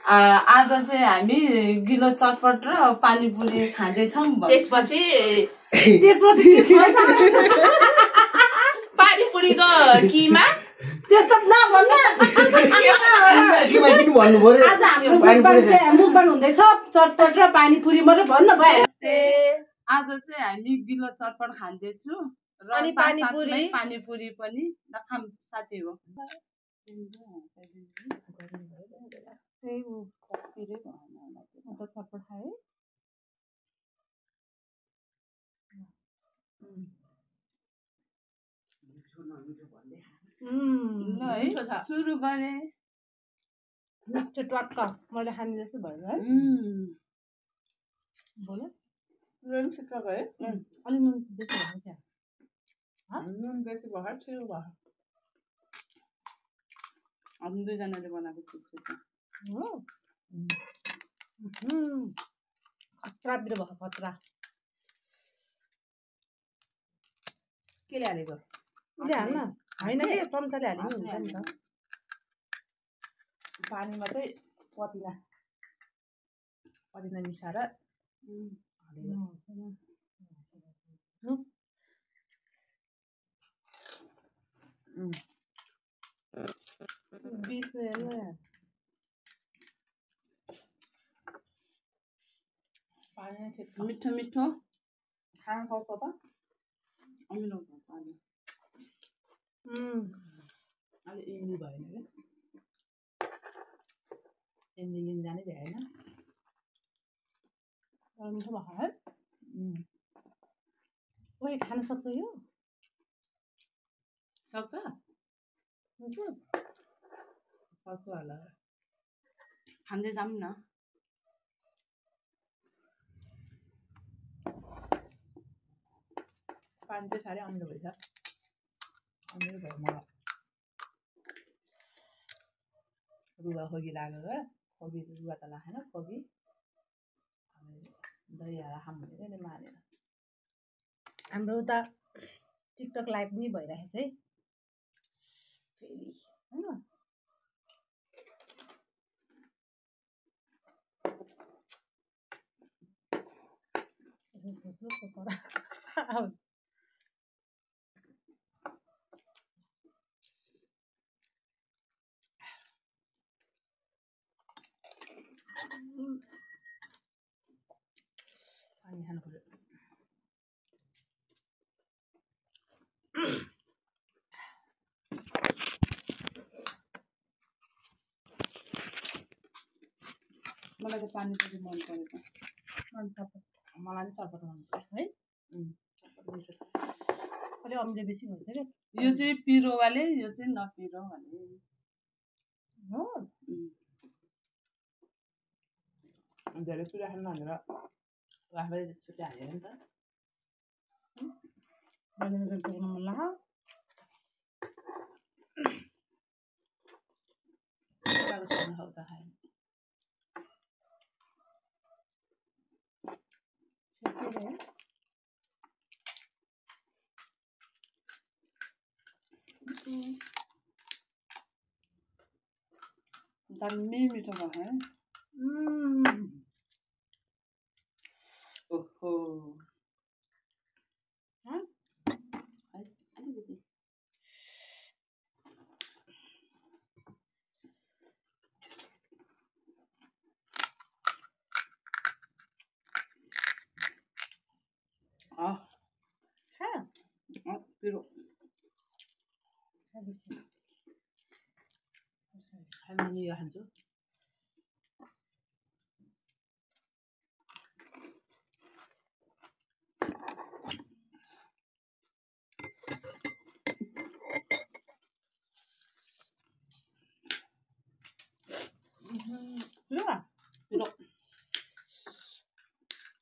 आज चाहिँ हामी गिलो चटपट र पानीपुरी खाँदैछौँ। त्यसपछि पानीपुरीको किमा त्यस्तो नभन्न। आज हाम्रो मुखबाङ हुँदैछ चटपट र पानीपुरी मात्रै भन्नु भयो। आज चाहिँ हामी गिलो चटपट खाँदैछु र पानीपुरी पनि नखाम साथी हो। चटपट खाए सुरु गरे मिठो टक्क मैले खाने जस्तो भयो है। बोल नुन छिटो गयो। अलि नुन बेसी भयो क्या? नुन बेसी भयो छिटो भयो। हामी दुईजनाले बनाएको चिज हो। खतरा बिरो भयो खतरा। केले हालेको? उसले हाल्न होइन कि चम्चाले हाल्नु हुन्छ नि त। पानीमा चाहिँ पदिना मिसाएर मिठो मिठो खाना खाउँछ त अमिलो हुन्छ अलि। अलि इम्ली भएन क्या? इम्ली लिन जानै भ्याएन। मिठो भयो है। ओइ खान सक्छ यो? सक्छ होला। खाँदै जाऊँ न। पानी चाहिँ साह्रै अमिलो भएछ। अमिलो भयो मलाई। रुवा खोकी लागेर खोकी रुवा त लागेन खोकी दही हालेर खाऊँ भनेको नि मानेर। हाम्रो उता टिकटक लाइभ पनि भइरहेको छ है फेरि होइन। पानी खानु पर्यो। मलाई त पानीपुरी मन परेको। मलाई पनि चटपट मन पर्छ है। अलि अमिलो बेसी हुन्छ क्या। यो चाहिँ पिरो वाले, यो चाहिँ नपिरो वाले हो। धेरै पिरो खानु भनेर आफै छुट्टै हालेर नि त। मन लाग्यो। दामी मिठो भयो है। ओहो अलिकति पिरो हामी यो खान्छु।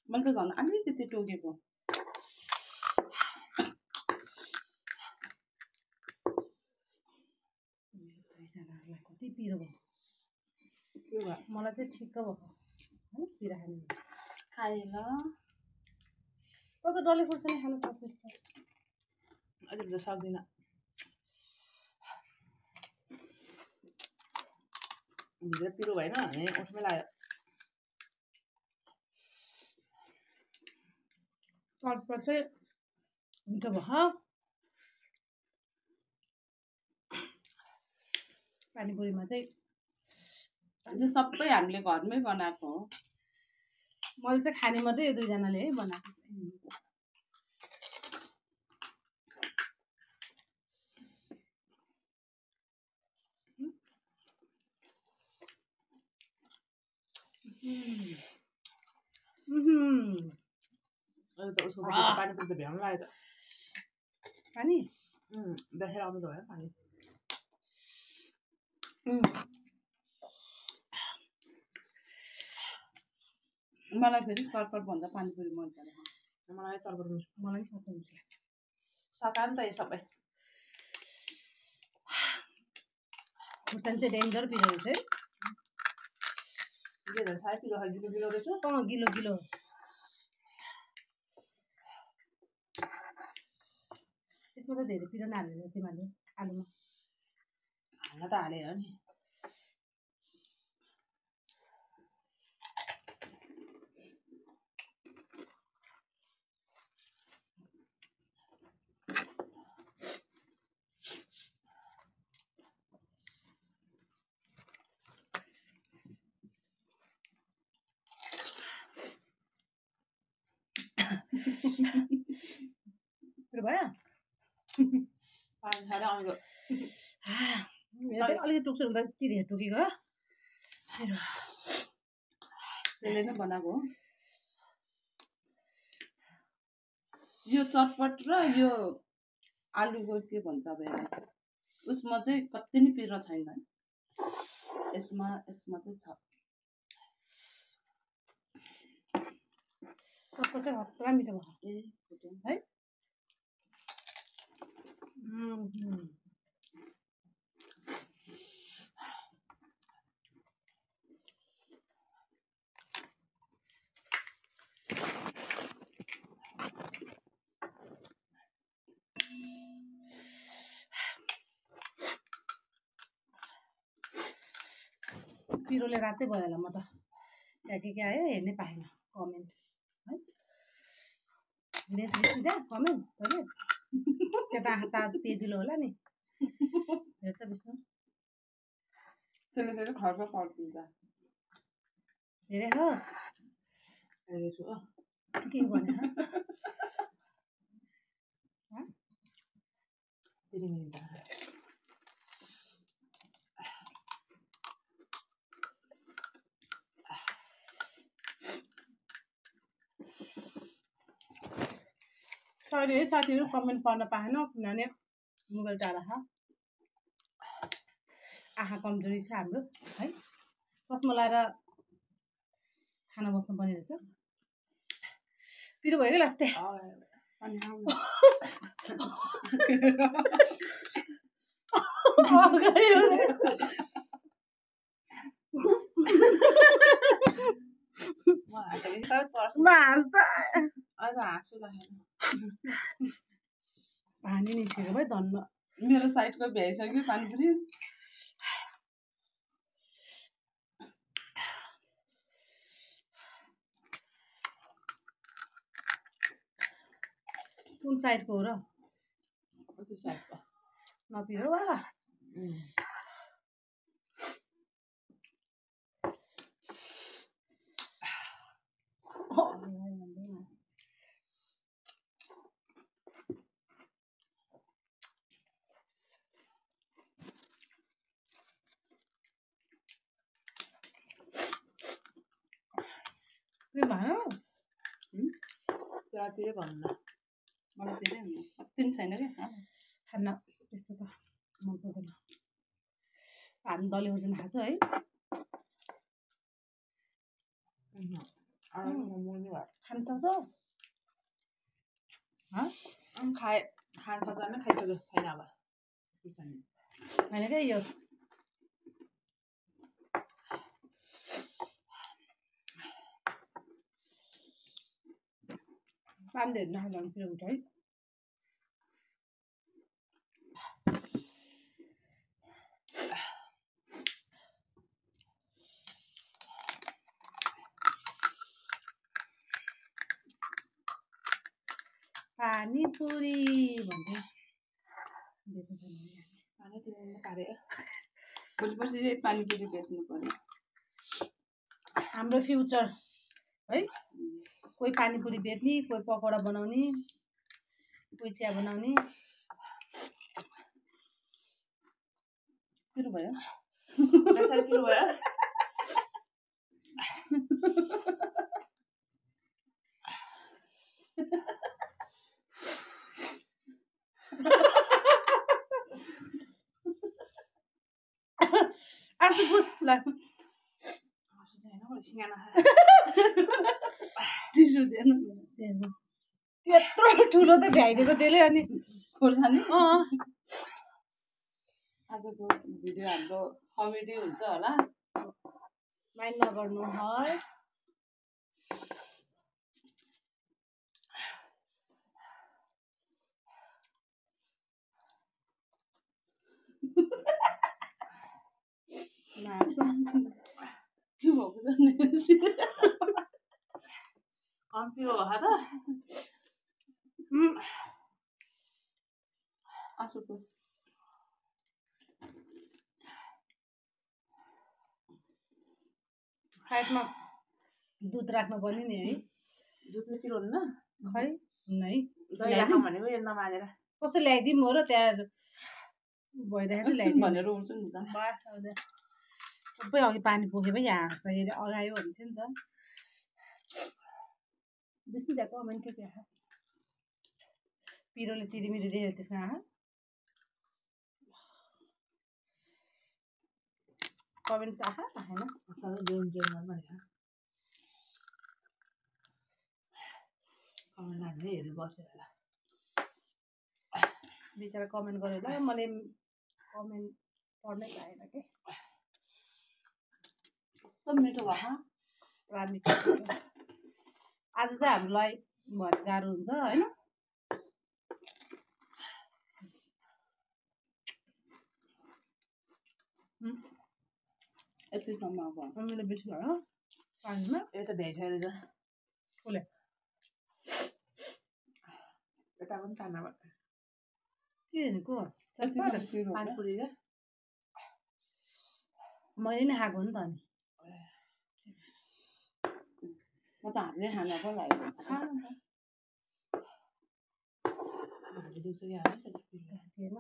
मैले त झन् अलिकति टोकेको। कति पिरो भयो। मलाई चाहिँ ठिक्क भयो है पिरो खानु। खाएर त डल्ले खुर्सानी खान सक्छ। अहिले त सक्दिनँ। भित्र पिरो भएन भने ओठमै लाग्यो। चटपट चाहिँ मिठो भयो। पानीपुरीमा चाहिँ सबै हामीले घरमै बनाएको हो। मैले चाहिँ खाने मात्रै यो दुईजनाले है बनाएको। उसको पानीपुरी त भ्याउनु लाग्यो त। पानी देखेर अमिलो भयो पानी। मलाई फेरि चटपट भन्दा पानीपुरी मन पर्छ। मलाई चटपट मलाई पनि चटपट हुन्छ। सकान त यो सबै। खुर्सानी चाहिँ डेन्जर पिरो रहेछ है। साह्रै पिरो गिलो गिलो रहेछ। गिलो गिलो। त्यसमा त धेरै पिरो नहालेर तिमीहरूले आलुमा हाल्न त हाल्यो नि। पिरो भयो? पानी खाएर अमिलो। अलिकति टुक्छ हुँदा यति धेरै टुकेको हो। त्यसले नै बनाएको हो। यो चटपट र यो आलुको के भन्छ अब यसलाई, उसमा चाहिँ कति नै पिरो छैन। यसमा चाहिँ छ। चटपट चाहिँ हत्रा मिठो भयो है। पिरोले रातै भयो होला। म त त्यहाँ के आयो हेर्नै पाएन कमेन्ट है। बिर्सिँदा कमेन्ट तैँले त्यो त आँखा त तेजिलो होला नि। हेर त विष्णु त्यसले फेरि खर्क पर्दिन्छ। हेरे होस् हेरेछु के भने सरी है साथीहरू, कमेन्ट पढ्न पाएन किनभने मोबाइल टाढा छ। आँखा कमजोरी छ हाम्रो है। चस्मा लाएर खाना बस्नुपर्ने रहेछ। पिरो भयो कि लास्टै। पानी निस्केको भाइ धन्न। मेरो साइडको भ्याइसक्यो पानीपुरी। कुन साइडको हो र? त्यो साइडको नपिरो वाला। भयो त्यहाँतिर भन्नु न। मलाई धेरै हुन्न, कति पनि छैन क्या खान्न त्यस्तो त मन पर्दैन। हामी डल्ले खोर्सानी खान्छ है। खान सक्छ खान सक्छ होइन खाइसक्यो छैन अब होइन क्या यो पानी धेरै नखाँदा पनि पिरो हुन्छ है। पानीपुरी भन्थे पानी तिमीले पारे भोलि पर्सि यही पानीपुरी बेच्नु पर्यो हाम्रो फ्युचर है कोही पानीपुरी बेच्ने कोही पकौडा बनाउने कोही चिया बनाउने पिरो भयो नसरी पिरो भयो आर्सु बुस ल टिस्यु दिएन त्यत्रो ठुलो त भ्याइदिएको त्यसले अनि खोर्सानी अँ आजको भिडियो हाम्रो कमेडी हुन्छ होला माइन्ड नगर्नुहोस् के भएको जाने पिरो भयो त आँसु साइडमा दुध राख्नु पर्ने नि है दुधले पिरो हुन्न खै नै दही राखौँ भनेको यो नमानेर कसो ल्याइदिउँ हो र त्यहाँ भइरहेको थियो ल्याइदिउँ भनेर हुन्छ नि त सबै अघि पानी पोखेपछि यहाँ अगायो भन्थ्यो नि त बेसी दिएको कमेन्ट के क्या पिरोले तिरिमिरी दियो त्यसमा आँखा कमेन्ट आँखा आएन सबै जोन जोनमा भनेको कमेन्ट हामीले हेर्नु बस्यो होला बिचरा कमेन्ट गरेर ल मैले कमेन्ट पढ्नै पाएन के कस्तो मिठो भयो पुरा मिठो आज चाहिँ हामीलाई भरे गाह्रो हुन्छ होइन यतिसम्म अब मैले बेसी भयो पानीमा यो त भ्याइसकेको रहेछ कसले यता पनि ताना भयो के भनेको पानीपुरी क्या मैले नै खाएको हो नि त अनि म त हामीले खान पो लाग्यो दिउँसो कि थिएन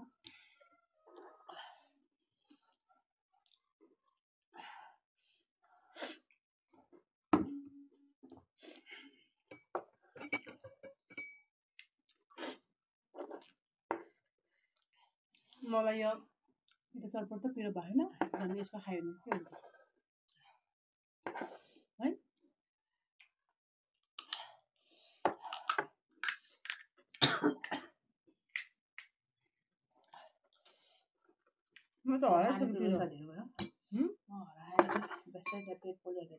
मलाई यो चटपट त पिरो भएन अनि यसको खायो भने के हुन्छ है म त हराएको छु पिरो पेट पोलेर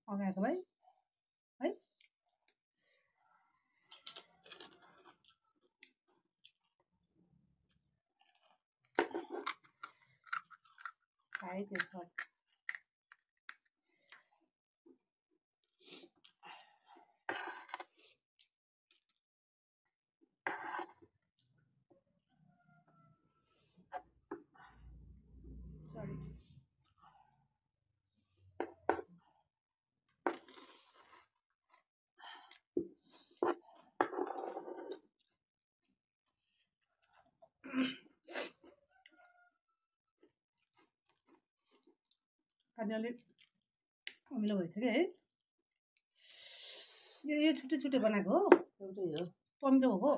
अगाएको भाइ है खाएँ त्यसमा सरी पानी अलिक अमिलो भएछ कि है यो छुट्टै छुट्टै बनाएको हो एउटै हो अमिलो भएको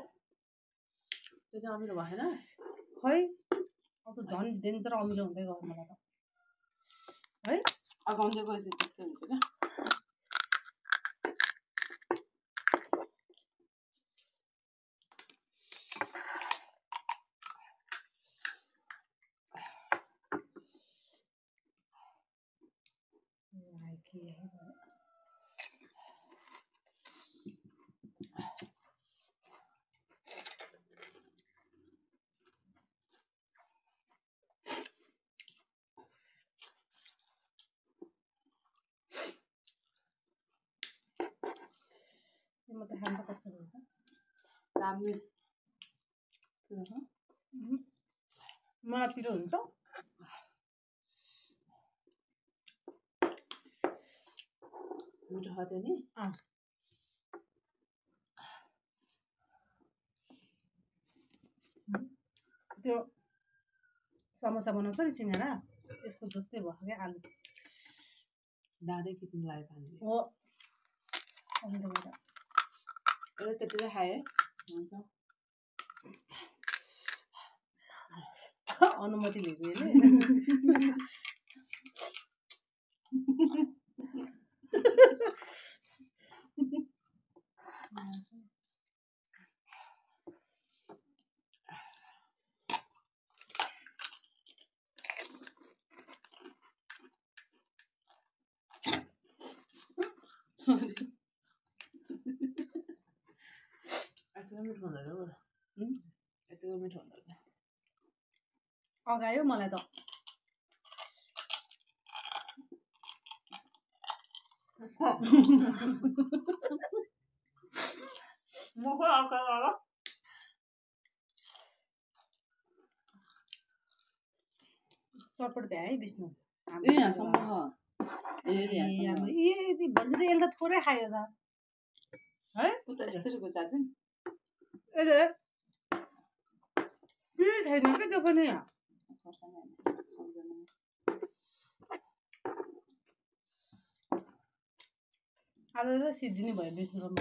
त्यो चाहिँ अमिलो भएन खै अब त झन् डेन्जर अमिलो हुँदै गयो मलाई त है अगाउँदै गएपछि त्यस्तै हुन्छ क्या म त खानु त कसरी हुन्छ राम्रै मलाई पिरो हुन्छ मिठो खाथ्यो नि त्यो समोसा बनाउँछ नि सिँगडा त्यसको जस्तै भयो क्या आलु डाँडै किसिम लाग्यो पानीले हो अन्त त्यतिकै खाएँ हुन्छ अनुमति लिएको यसले यतिको मिठो हुँदैन यतिको मिठो हुँदैन अगायो मलाई त म खै अगायो चटपट भ्याए है विष्णु ए यहाँसम्म यति भन्छ त यसले त थोरै खायो त है उता यस्तरी घुचाएको पिरो छैन क्या त्यो पनि आलु त सिद्धिने भयो विष्णु र म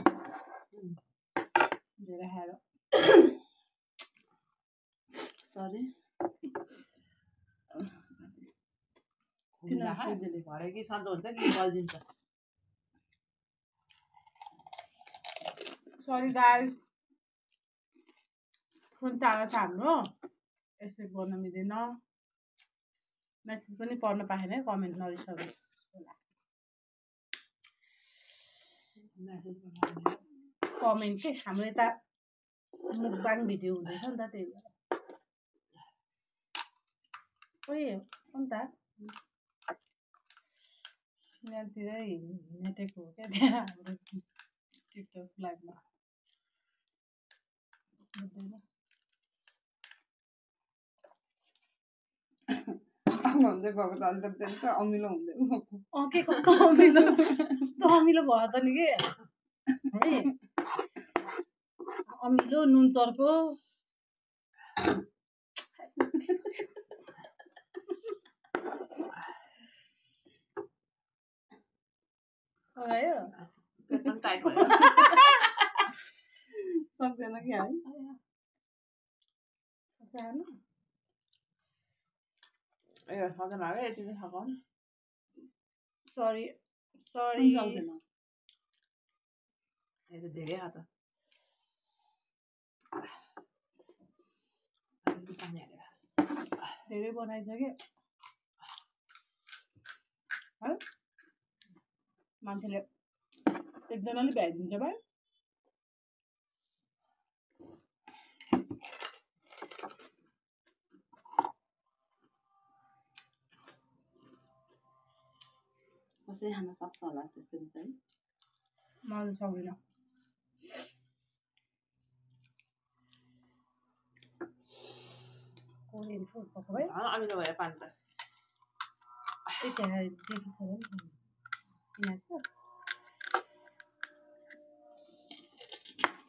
धेरै खाएर सरी भरे कि सन्चो हुन्छ कि बल्झिन्छ सरी गाइस फोन टाढा छ हाम्रो यसरी गर्न मिल्दैन मेसेज पनि पढ्न पाएन है कमेन्ट नरिसाउनुहोस् कमेन्ट के हाम्रो यता मुकबाङ भिडियो हुँदैछ नि त त्यही भएर खोइ अन्त यहाँतिरै नेटेको हो क्या त्यहाँ हाम्रो टिकटक लाइभमा हुँदै गएको त अन्त चाहिँ अमिलो हुँदै गएको के कस्तो अमिलो भयो त नि के है अमिलो नुन चर्को आयो टाइट भयो सक्दैन क्या है ए सक्दैन होला यति चाहिँ खाएको सरी सक्दैन यो त धेरै खा त पानी हालेर धेरै बनाइछ कि है मान्छेले एकजनाले भ्याइदिन्छ भाइ कसै खान सक्छ होला त्यसरी चाहिँ मलाई सक्दिनँ कोरियन फुड भएको भाइ अमिलो भयो पानी त त्यहाँ देखिसक्यो नि किनेको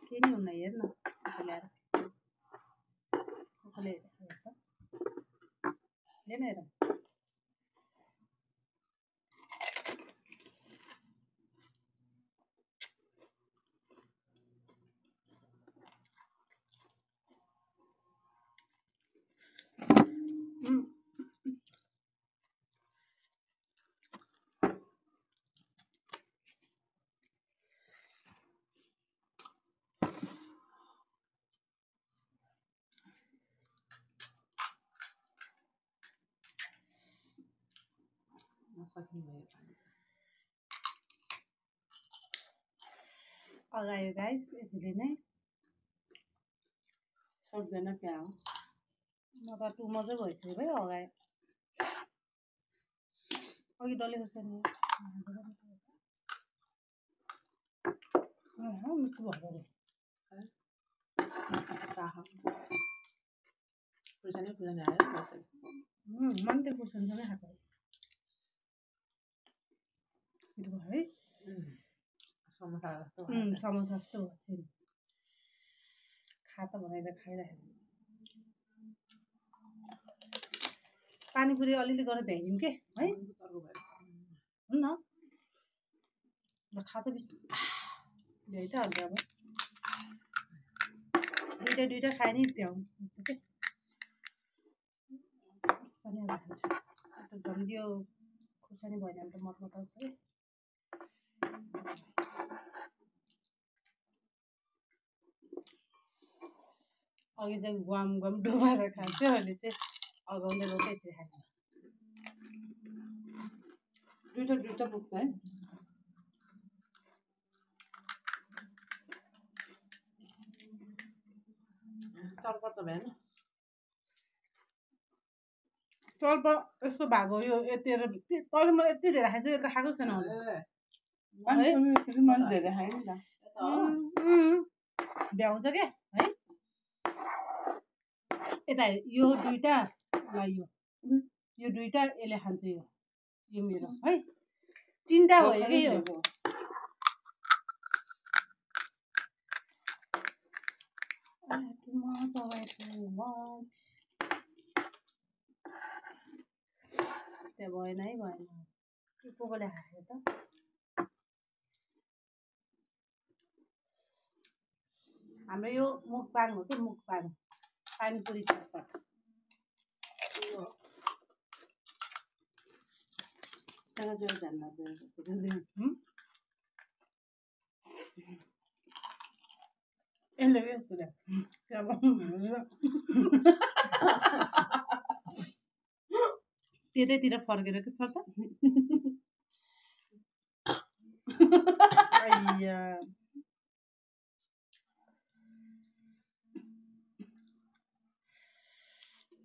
केही नि हुन्न हेर न ल्याएर हेर हेर अगायो गाइस यतिले नै सक्दैन क्या हो म त टु मजै भइसक्यो भाइ अगायो अघि डल्ले खोर्सानी मिठो भयो अरे खुर्सानी आयो मन त्यो खुर्सानीसँगै खाएको मिठो भयो है समोसा जस्तो समोसा जस्तो हो सेम खाता बनाएर खाइराखेको पानीपुरी अलिअलि गरेर भ्याइदिउँ के है हुन्न ल खा त बिस भ्याइ त हाल्छ अब दुइटा खाए नि भ्याउनु के खुर्सानी अब खान्छु झन्डियो खुर्सानी भएन भने त मटमटाउँछ है अघि चाहिँ गुवाम डुबाएर खान्थ्यो अहिले चाहिँ अगाउँदै गाउँदै यसरी खान्छ दुइटा पुग्छ है चर्पर त भएन चल्प यसको भागो यो यति तर मैले यति धेरै खाइसक्यो यता खाएको छैन मैले धेरै खाएँ नि त भ्याउँछ क्या है यता यो दुइटा यो दुइटा यसले खान्छ यो मेरो है तिनवटा भयो कि यो त्यो भएन है भएन के कोले खायो त हाम्रो यो मुखबाङ हो कि मुखबाङ पानीपुरी चटपट यसले यस्तो त्यतैतिर फर्केर के छ त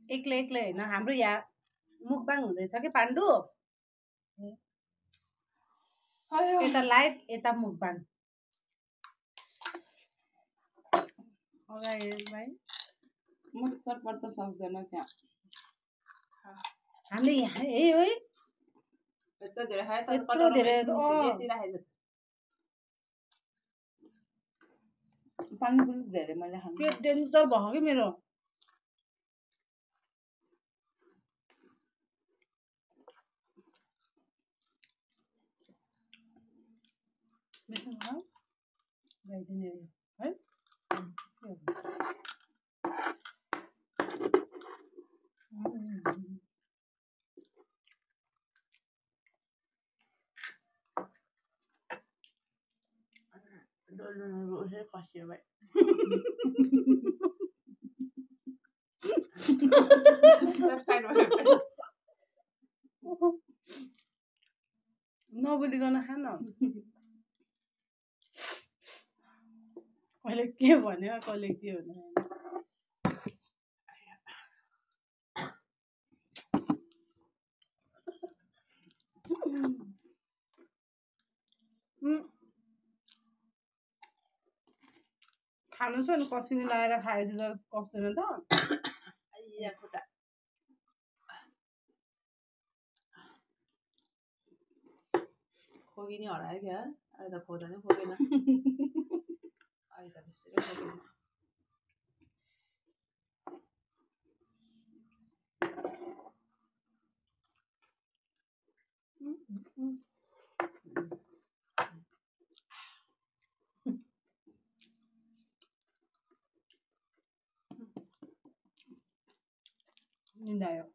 एक्लै होइन हाम्रो यहाँ मुखबाङ हुँदैछ कि पाण्डु यता लाइभ यता मुखबाङ भाइ म त चटपट त सक्दैन क्या हामीले यहाँ है यस्तो धेरै खाए यत्रो धेरै पानीपुरी धेरै मैले खानु पेट डेन्जर भयो कि मेरो है डोल्नु कसियो भाइ नबोलिकन खान कहिले के भन्यो कहिले के भन्यो खानु छ नि कसिनी लगाएर खाएपछि त कस्दैन त खोकी नि हरायो क्या अहिले त खोज्दा नि खोकेन अहिले त बेसी खोकेन निदायो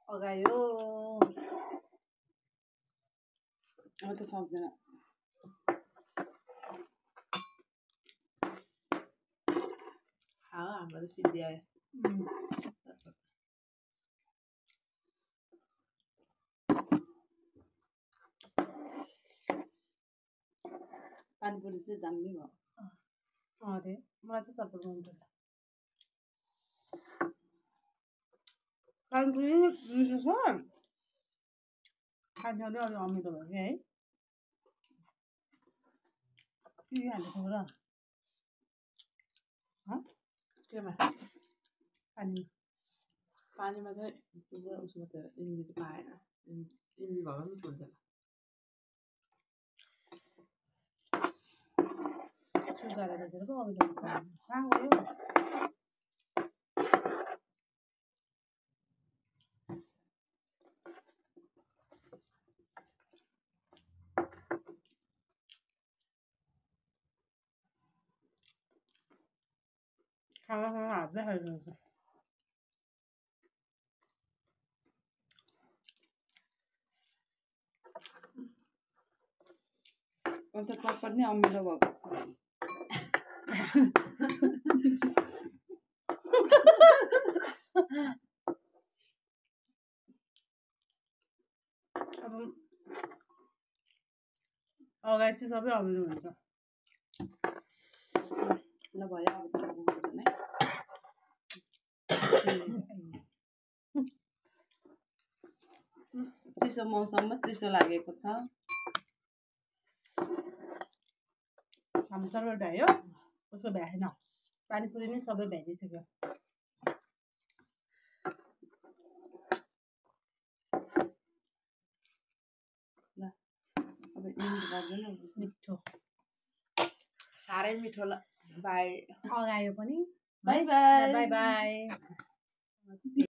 अगायो म त सक्दैन हाम्रो त सिद्धि आयो पानीपुरी चाहिँ दामी भयो अरे मलाई चाहिँ चटपट मन पर्छ पानीपुरी मिठो छ खान्छ अलि अलि अमिलो भयो कि है के हालेको र केमा पानीमा पानीमा चाहिँ उसमा त इम्ली त पाएन इम्ली भयो भने हुन्छ सुगाएर राखेर पो अमिलो कहाँ गयो खाना हातले खाइदिन्छ अन्त चटपट नै अमिलो भएको अब अगाडि चाहिँ सबै अमिलो हुन्छ ल भयो अब त हुँदैन चिसो मौसममा चिसो लागेको छ हाम्रो चटपट भ्यायो उसको भ्याएन पानीपुरी नै सबै भ्याइदिइसक्यो अब इन्ड गर्दैन मिठो साह्रै मिठो बाई अगायो पनि बाई बाई बाई बाई